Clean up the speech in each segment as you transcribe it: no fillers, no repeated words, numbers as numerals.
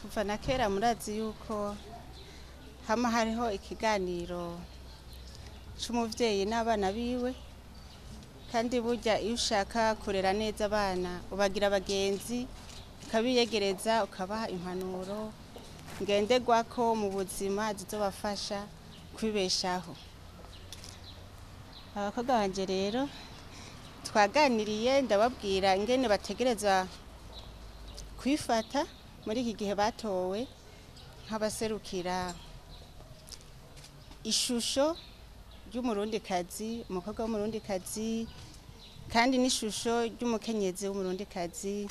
Kuva na kera murazi yuko hama hariho ikiganiro c'umuvyeyi n'abana biwe, kandi burya iyo ushaka kurera neza abana ubagira abagenzi, ukabiyegereza, ukabaha impanuro ngenderwako mu buzima zizobafasha kwibeshaho. Abakobwa banje rero twaganiriye, ndababwira ingene bategereza kwifata muri iki gihe batowe nk'abaserukira ishusho ry'umurundikazi, umukobwa w'umurundikazi, kandi n'ishusho ry'umukenyezi w'umurundikazi.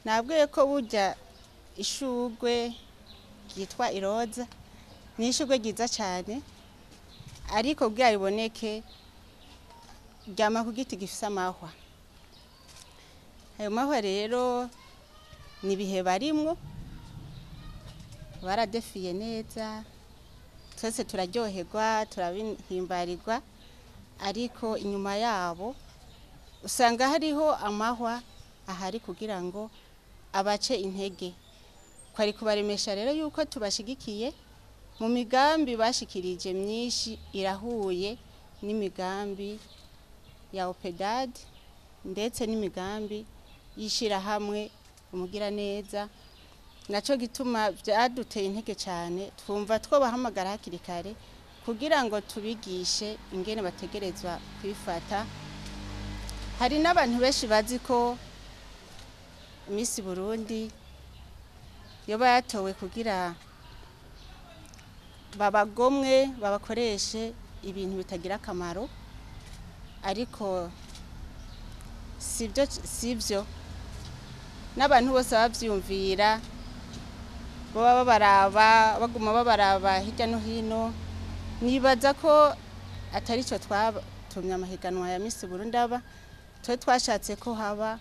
Nabwiye ko burya ishurwe ryitwa iroza ni ishurwe ryiza cyane, ariko kugira riboneke ryama ku giti gifise amahwa. Ayo mahwa rero ni ibihe barimwo, baradefiye neza, twese turaryoherwa, turabihimbarirwa, ariko inyuma yabo usanga hariho amahwa ahari kugira ngo abace intege. Kwari kubaremesha rero yuko tubashigikiye mu migambi bashikirije myinshi irahuye n'imigambi ya OPEDAD ndetse n'imigambi y'ishirahamwe Umugiraneza. Naco gituma vyaduteye intege cane, twumva twobahamagara hakiri kare kugira ngo tubigishe ingene bategerezwa kwifata. Hari n'abantu benshi bazi ko Miss Burundi yoba yatowe kugira babagomwe, babakoreshe ibintu bitagira akamaro, ariko sivyo. N'abantu bose bavyumvira boba babaraba, baguma babaraba hirya no hino, nibaza ko atari cyo twatumye amahiganwa ya Miss Burundi aba. Twe twashatse ko haba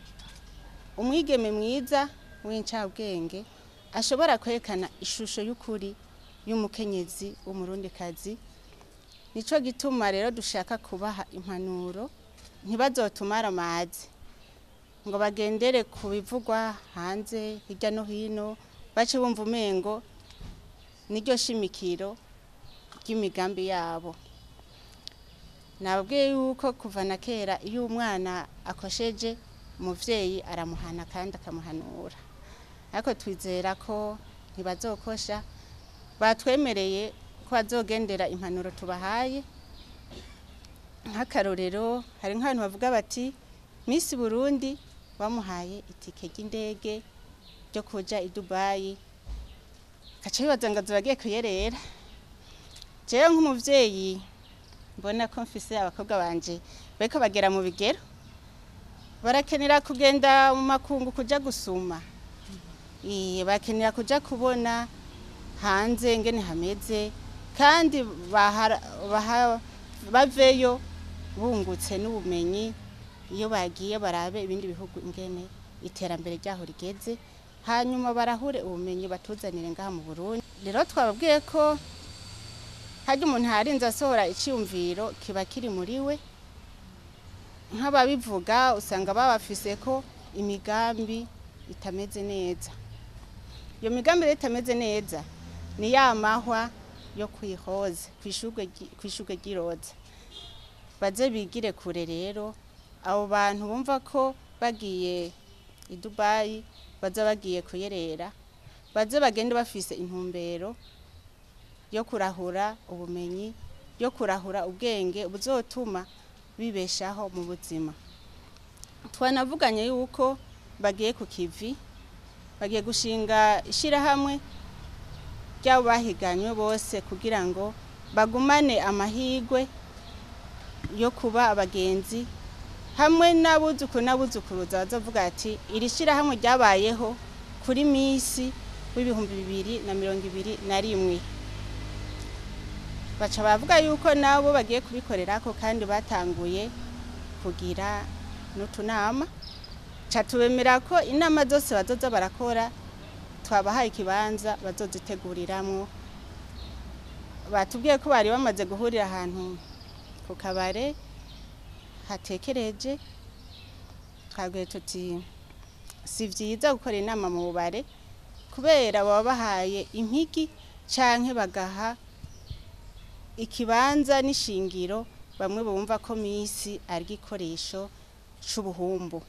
umwigeme mwiza w'incabwenge ashobora kwerekana ishusho y'ukuri y'umukenyezi w'umurundikazi. Nico gituma rero dushaka kubaha impanuro, ntibazotumara amazi ngo bagendere ku bivugwa hanze hirya no hino, bace bumva umengo niryo shimikiro ry'imigambi yabo. Nababwiye yuko kuva na kera iyo umwana akosheje umuvyeyi aramuhana kandi akamuhanura, ariko twizera ko ntibazokosha. Batwemereye ko bazogendera impanuro tubahaye. Nk'akarorero, hari nk'abantu bavuga bati Miss Burundi bamuhaye itike ry'indege ryo kuja i Dubai, gaca bibaza ngo azoba agiye kuyerera. Jewe nk'umuvyeyi mbona ko mfise abakobwa banje bariko bagera mu bigero, barakenera kugenda mu makungu kuja gusuma, bakenera kuja kubona hanze ingene hameze, kandi baveyo bungutse n'ubumenyi. Iyo bagiye barabe ibindi bihugu ingene iterambere ryaho rigeze, hanyuma barahure ubumenyi batuzanire ngaha mu Burundi. Rero twababwiye ko harya umuntu harinze asohora iciyumviro kiba kiri muri we, nk'ababivuga usanga babafise ko imigambi itameze neza. Iyo migambi rero itameze neza ni ya mahwa yo kwihoza kw'ishurwe ry'iroza. Baze bigire kure rero abo bantu bumva ko bagiye i Dubai baza bagiye kuyerera, baze bagende bafise intumbero yo kurahura ubumenyi, yo kurahura ubwenge buzotuma bibeshaho mu buzima. Twanavuganye yuko bagiye ku kivi, bagiye gushinga ishirahamwe ry'abo bahiganywe bose kugira ngo bagumane amahirwe yo kuba abagenzi hamwe n'abuzukuru n'abuzukuruza. Bazovuga ati iri shirahamwe ryabayeho kuri misi w'2021. Baca bavuga yuko nabo bagiye kubikorerako kandi batanguye kugira n'utunama. Ca tubemera ko inama zose bazoza barakora twabahaye ikibanza bazoziteguriramwo. Batubwiye ko bari bamaze guhurira ahantu ku kabare hatekereje. Twabwiye tuti si vyiza gukora inama mu bubare, Kubera baba bahaye impigi canke bagaha ikibanza n'ishingiro bamwe bumva ko Miss ari igikoresho c'ubuhumbu.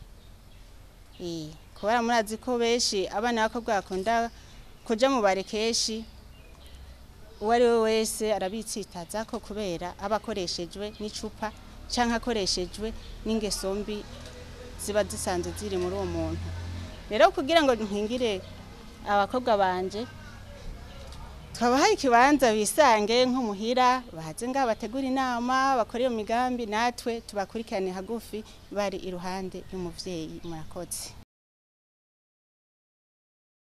Kubera murazi ko benshi abana b'abakobwa bakunda kuja mu bare kenshi, uwo ari we wese arabitsitazako kubera aba akoreshejwe n'icupa canke akoreshejwe n'ingeso mbi ziba zisanzwe ziri muri uwo muntu. Rero kugira ngo nkingire abakobwa banje, twabahaye ikibanza bisange nko muhira, baze ngaha bategure inama, bakore iyo migambi, natwe tubakurikirane hagufi bari iruhande y'umuvyeyi. Murakoze.